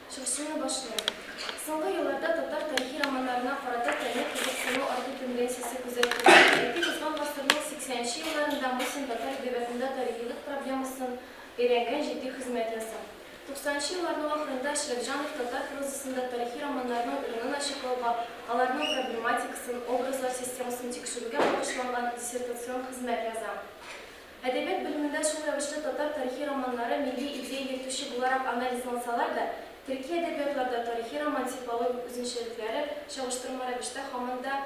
Чыгышымны башлыйм. Соңгы елларда татар тарихи романнарына карата фәнни кызыксыну арту тенденциясе күзәтелде. Әйтик, узган гасырның 80 нче елларында Мусин татар әдәбиятында тарихилык проблемасын өйрәнгән җитди хезмәт яза. 90 нчы елларның ахырында Әшрәфҗанов татар прозасында тарихи романнарның урынын ачыклауга, аларның проблематикасын, образлар системасын тикшерүгә багышланган диссертацион хезмәт яза. Әдәбият белемендә шул рәвешле татар тарихи романнары милли идея йөртүче буларак анализлансалар да, төрки әдәбиятларда тарихи роман типологик үзенчәлекләре чагыштырма рәвештә һаман да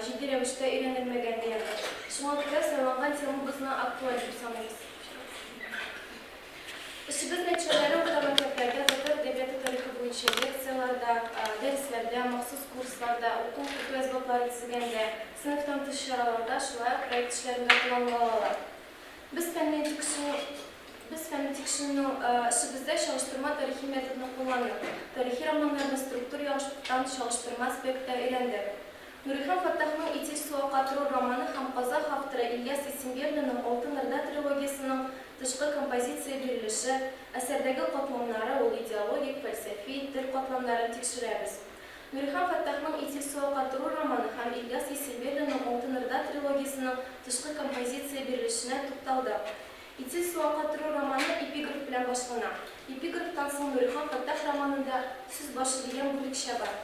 җитди рәвештә өйрәнелмәгән диярлек. Шуңа күрә сайланган темабызны актуаль дип саныйбыз. Эшебез нәтиҗәләре урта мәктәпләрдә татар әдәбияты тарихы буенча лекцияләрдә, дәресләрдә, махсус курсларда, уку-укыту әсбаплары төзегәндә, сыйныфтан тыш чараларда, шулай ук проект эшләрендә кулланыла алалар. Без фәнни тикшеренү Без фәнни тикшеренү эшебездә чагыштырма тарихи методны кулландык, тарихи романнарны структур яктан чагыштырма аспектта өйрәндек. Нурихан Фәттахның Итил суы катыру романы һәм казах авторы Ильяс Исемберлинның Алтын Ырда трилогиясенең тышкы композиция бирелеше, әсәрдәге катламнары, ул идеологик, фәлсәфи, тел катламнарын тикшерәбез. Нурихан Фәттахның Итил суы катыру романы һәм Ильяс Исемберлинның Алтын Ырда трилогиясенең тышкы композиция бирелешенә тукталдык. Итил суы катыру романы эпиграф белән башлана. Эпиграфтан соң Нурихан Фәттах романында Сүз башы дигән бүлекчә бар.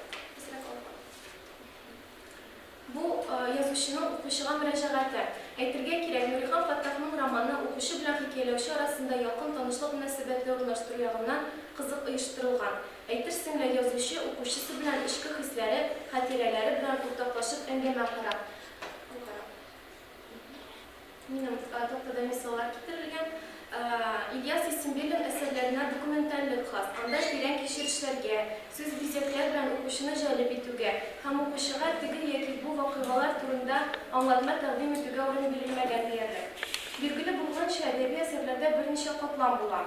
Бу, язучының укучыга мөрәҗәгате. Әйтергә кирәк, Нурихан Фәттахның романы укучы белән хикәяләүче арасында якын танышлык мөнәсәбәте урнаштыру ягыннан кызык оештырылган. Әйтерсең лә, язучы укучысы белән эчке хисләре, хатирәләре белән уртаклашып әңгәмә кора. Минем тактада мисаллар китерелгән. Ильяс Исемберлин әсәрләренә документальлек хас. Анда тирән кичерешләргә, сүз-бизәкләр белән укучыны җәлеп итүгә һәм укучыга теге яки бу вакыйгалар турында аңлатма тәкъдим итүгә урын бирелмәгән диярлек. Билгеле булганча, әдәби әсәрләрдә берничә катлам була.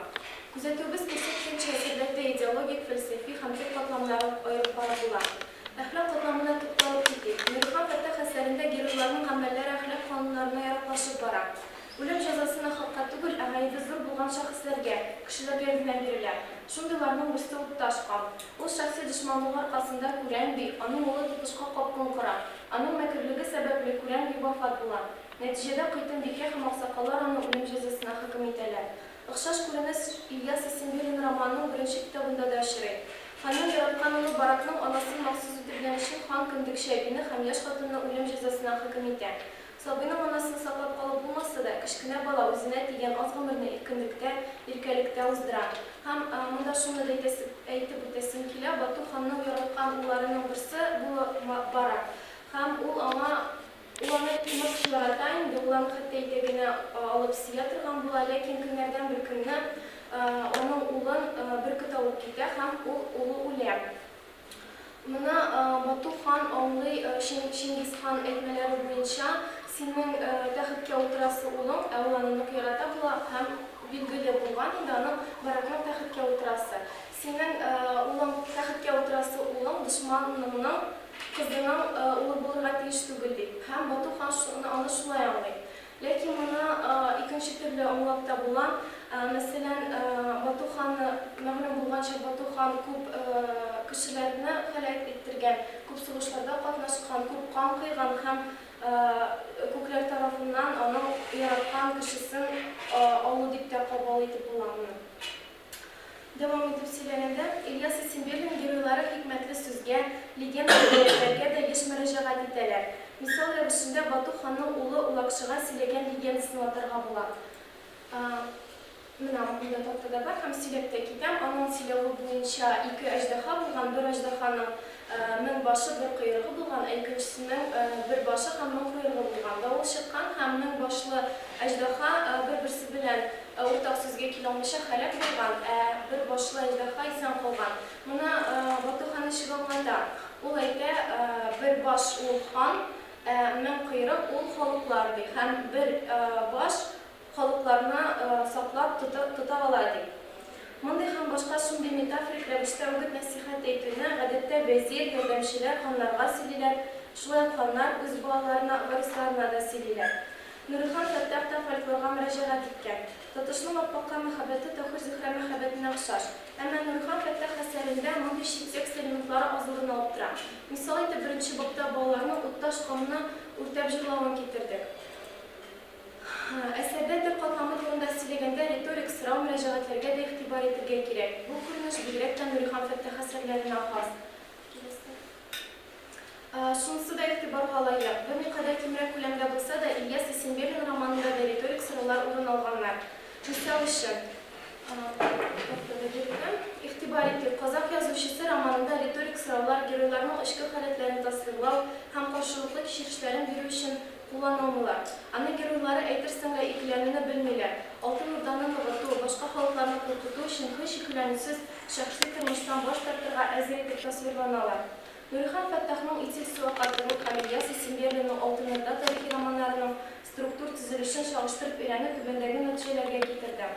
Күзәтүебез күрсәткәнчә, әсәрләрдә идеологик, фәлсәфи һәм тел катламнарын аерып карап була. Әхлак катламына тукталып китик. Нурихан Фәттах әсәрендә геройларның гамәлләре әхлак кануннарына яраклашып бара. Үлем җәзасы нахакка түгел, ә гаебе зур булган шәхесләргә, кешеләргә генә бирелә. Шундыйларның берсе Утташ кам. Ул шәхси дошманлыгы аркасында Күрән би, аның улы Тотышка капкын кора. Аның мәкерлеге сәбәпле, Күрән би вафат була. Нәтиҗәдә Койтым бикә һәм аксакаллар аны үлем җәзасына хөкем итәләр. Охшаш күренеш Ильяс Исемберлин романының беренче китабында да очрый. Ханның яраткан улы Баракның анасын махсус үтергән өчен хан кендекче әбине һәм яшь хатынны үлем җәзасына хөкем итә. Сабыйның анасын саклап калып булмаса да, кечкенә бала үзенә тигән аз гомерне иркенлектә, иркәлектә уздыра. Һәм монда шуны да әйтәсе, әйтеп үтәсем килә, Бату ханның яраткан улларының берсе була Барак. Һәм ул аңа Ул аны нык ярата инде, ул аны хәтта итәгенә алып сөя торган була, ләкин көннәрдән бер көнне аның улын бөркет алып китә һәм ул улы үлә. Моны Бату хан аңлый, Чингиз хан әйтмәләре буенча, синең тәхеткә утырасы улың, ә ул аны нык ярата була һәм билгеле булган инде аның Баракның тәхеткә утырасы. Синең улың, тәхеткә утырасы улың дошманыңның кызының улы булырга тиеш түгел, ди. Һәм Бату хан шуны аны шулай аңлый. Ләкин моны икенче төрле аңлап та була. Мәсәлән, Бату ханны, мәгълүм булганча, Бату хан күп кешеләрне һәлак иттергән, күп сугышларда катнашкан, күп кан койган һәм күкләр тарафыннан аның яраткан кешесен алу дип тә кабул итеп була моны. Дәвам итеп сөйләгәндә, Ильяс Исемберлин геройлары хикмәтле сүзгә, легенда-риваятьләргә дә еш мөрәҗәгать итәләр. Мисал рәвешендә Бату ханның улы Улакчыга сөйләгән легендасын атарга була. Менә монда тактада бар һәм сөйләп тә китәм. Аның сөйләве буенча ике аҗдаһа булган, бер аҗдаһаның 1000 башы, бер койрыгы булган, ә икенчесенең бер башы һәм 1000 койрыгы булган. Давыл чыккан һәм 1000 башлы аҗдаһа бер-берсе белән уртак сүзгә килә алмыйча һәлак булган, ә бер башлы аҗдаһа исән калган. Моны Бату хан ничек аңлата? Ул әйтә, бер баш ул хан, ә 1000 койрык ул халыклар, ди, һәм бер баш халыкларны саклап тота ала, ди. Мондый һәм башка шундый метафорик рәвештә үгет-нәсыйхәт әйтүне, гадәттә, вәзир, ярдәмчеләр ханнарга сөйлиләр, шулай ук ханнар үз балаларына, варисларына да сөйлиләр. Нурихан Фәттах та фольклорга мөрәҗәгать иткән. Тотышның Аппакка мәхәббәте Таһир-Зөһрә мәхәббәтенә охшаш. Әмма Нурихан Фәттах әсәрендә мондый чит текст элементлары аз урын алып тора. Мисал итеп, беренче бабта балаларның Утташ камны үртәп җырлавын китердек. Әсәрдә тел катламы турында сөйләгәндә риторик сорау-мөрәҗәгатьләргә дә игътибар итергә кирәк. Бу күренеш бигрәк тә Нурихан Фәттах әсәрләренә хас. Киләсе. Шунысы да игътибарга лаек, берникадәр кимрәк күләмдә булса да, Ильяс Исемберлин романында да риторик сораулар урын алганнар. Мисал өчен, Игътибар итик, Казакъ язучысы романында риторик сораулар геройларның эчке халәтләрен тасвирлау һәм каршылыклы кичерешләрен бирү өчен кулланылмыйлар. Аның геройлары әйтерсең лә икеләнүне белмиләр. Алтын Урданы ныгыту, башка халыкларны куркыту өчен һич икеләнүсез шәхси тормыштан баш тартырга әзер итеп тасвирланалар. Нурихан Фәттахның Итил суы ака торыр һәм Ильяс Исемберлинның Алтын Урда тарихи романнарының структур төзелешен чагыштырып өйрәнү түбәндәге нәтиҗәләргә китерде.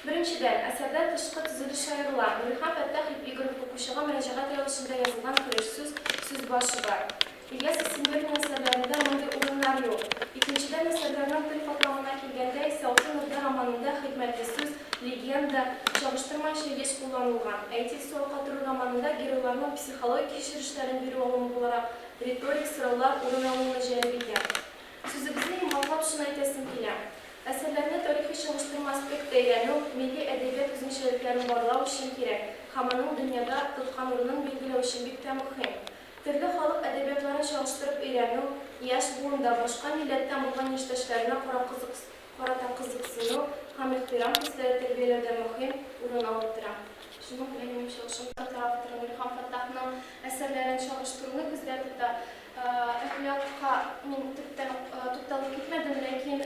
Беренчедән, әсәрдә тышкы төзелеш аерыла. Нурихан Фәттах эпиграф, укучыга мөрәҗәгать рәвешендә язылган кереш сүз, сүз башы бар. Ильяс Исемберлин әсәрләрендә мондый урыннар юк. Икенчедән, әсәрләрнең тел катламына килгәндә исә Алтын Урда романында хикмәтле сүз, легенда, чагыштырмача еш кулланылган, ә Итил суы катыру романында геройларның психологик кичерешләрен бирү алымы буларак риторик сораулар урын алуны җәлеп итә. Сүзебезне йомгаклап шуны әйтәсем килә. Әсәрләрне тарихи чагыштырма аспектта өйрәнү, милли әдәбият үзенчәлекләрен барлау өчен кирәк һәм аның дөньяда тоткан урынын билгеләү өчен бик тә мөһим. Төрле халык әдәбиятларын чагыштырып өйрәнү, яшь буында башка милләттән булган яшьтәшләренә карата кызыксыну һәм ихтирам хисләре тәрбияләүдә мөһим урын алып тора. Шуның белән минем чыгышым татар авторы Нурихан Фәттахның әсәрләрен чагыштыруны күздә тота. Әхлакка мин төптән тукталып китмәдем, ләкин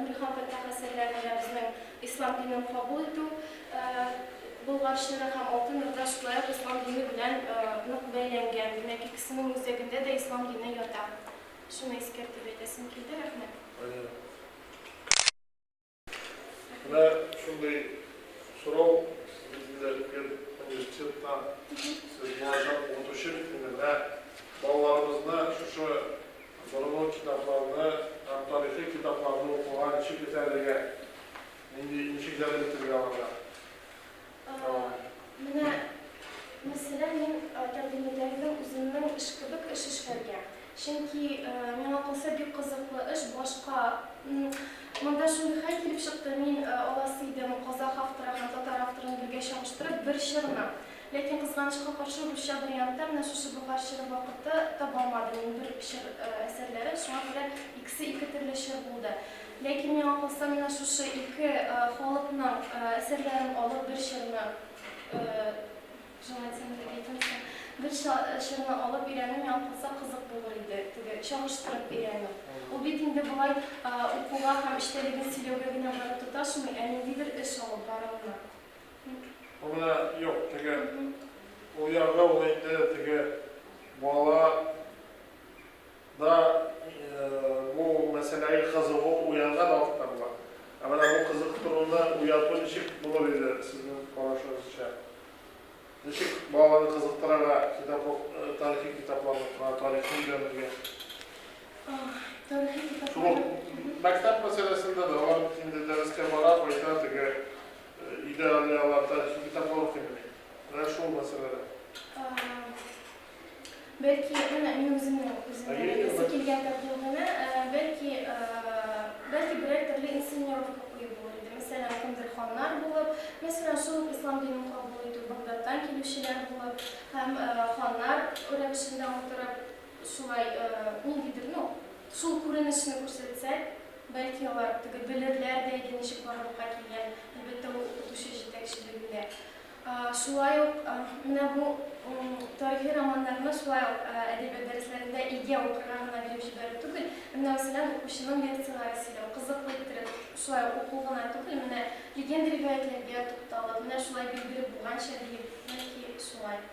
Нурихан Фәттах әсәрләрендә безнең ислам динен кабул итү, Болгар чоры һәм Алтын Урда шулай ук ислам дине белән нык бәйләнгән. Димәк, икесенең үзәгендә дә ислам дине ята. Шуны искәртеп әйтәсем килде. Рәхмәт. Менә шундый сорау, сез бит инде педуниверситеттан, сез булачак укытучы бит инде. Менә балаларыбызны шушы борынгы китапларны һәм тарихи китапларны укуга ничек этәрергә? Нинди, ничек җәлеп итәргә аларга? Менә, мәсәлән, мин тәкъдим итәр идем үземнең эш кебек эш эшләргә. Чөнки, миңа калса, бик кызыклы эш, башка Монда шундый хәл килеп чыкты, мин аласы идем казах авторы һәм татар авторын бергә чагыштырып, бер чорны. Ләкин, кызганычка каршы, русча вариантта менә шушы Болгар чоры вакыты таба алмадым мин бер чор әсәрләрен, шуңа күрә икесе ике төрле чор булды. Ләкин миңа калса, менә шушы ике халыкның әсәрләрен алып, бер чорны, желательно дип әйтәмсең, бер чорны алып өйрәнү миңа калса кызык булыр иде, теге чагыштырып өйрәнү. Ул бит инде болай укуга һәм эчтәлеген сөйләүгә генә барып тоташмый, ә ниндидер эш алып баруына. Ул менә юк, теге ул ягы ул инде теге бала Да бу мәсьәләгә кызыгу уянган вакытта була. Ә менә бу кызыктыруны уяту ничек булыр иде сезнең карашыгызча? Ничек балаларны кызыктырырга китап тарихи китапларны укырга, тарихны өйрәнергә? Тарихи китаплар. Шул ук мәктәп мәсьәләсендә дә алар бит инде дәрескә бара, кайта, теге өйдә әллә алар тарихи китаплар укыймыни? Менә шул мәсьәләдә. Бәлки, менә мин үземнең үземнең әйтәсе килгән тәкъдим генә, бәлки, бәлки берәр төрле инсценировка куеп булыр иде. Мәсәлән, кемдер ханнар булып, мәсәлән, шул ук ислам динен кабул итү Багдадтан килүчеләр булып һәм ханнар рәвешендә утырып, шулай ниндидер, ну, шул күренешне күрсәтсәк, бәлки алар теге белерләр дә иде ничек барлыкка килгән, әлбәттә, ул укытучы җитәкчелегендә. Шулай ук менә бу тарихи романнарны шулай ук әдәбият дәресләрендә өйгә укырга гына биреп җибәрү түгел, ә менә мәсәлән, укучының лекцияләре сөйләү, кызыклы иттереп, шулай ук уку гына түгел, менә легенда-риваятьләргә тукталып, менә шулай билгеле булганча диеп, бәлки шулай.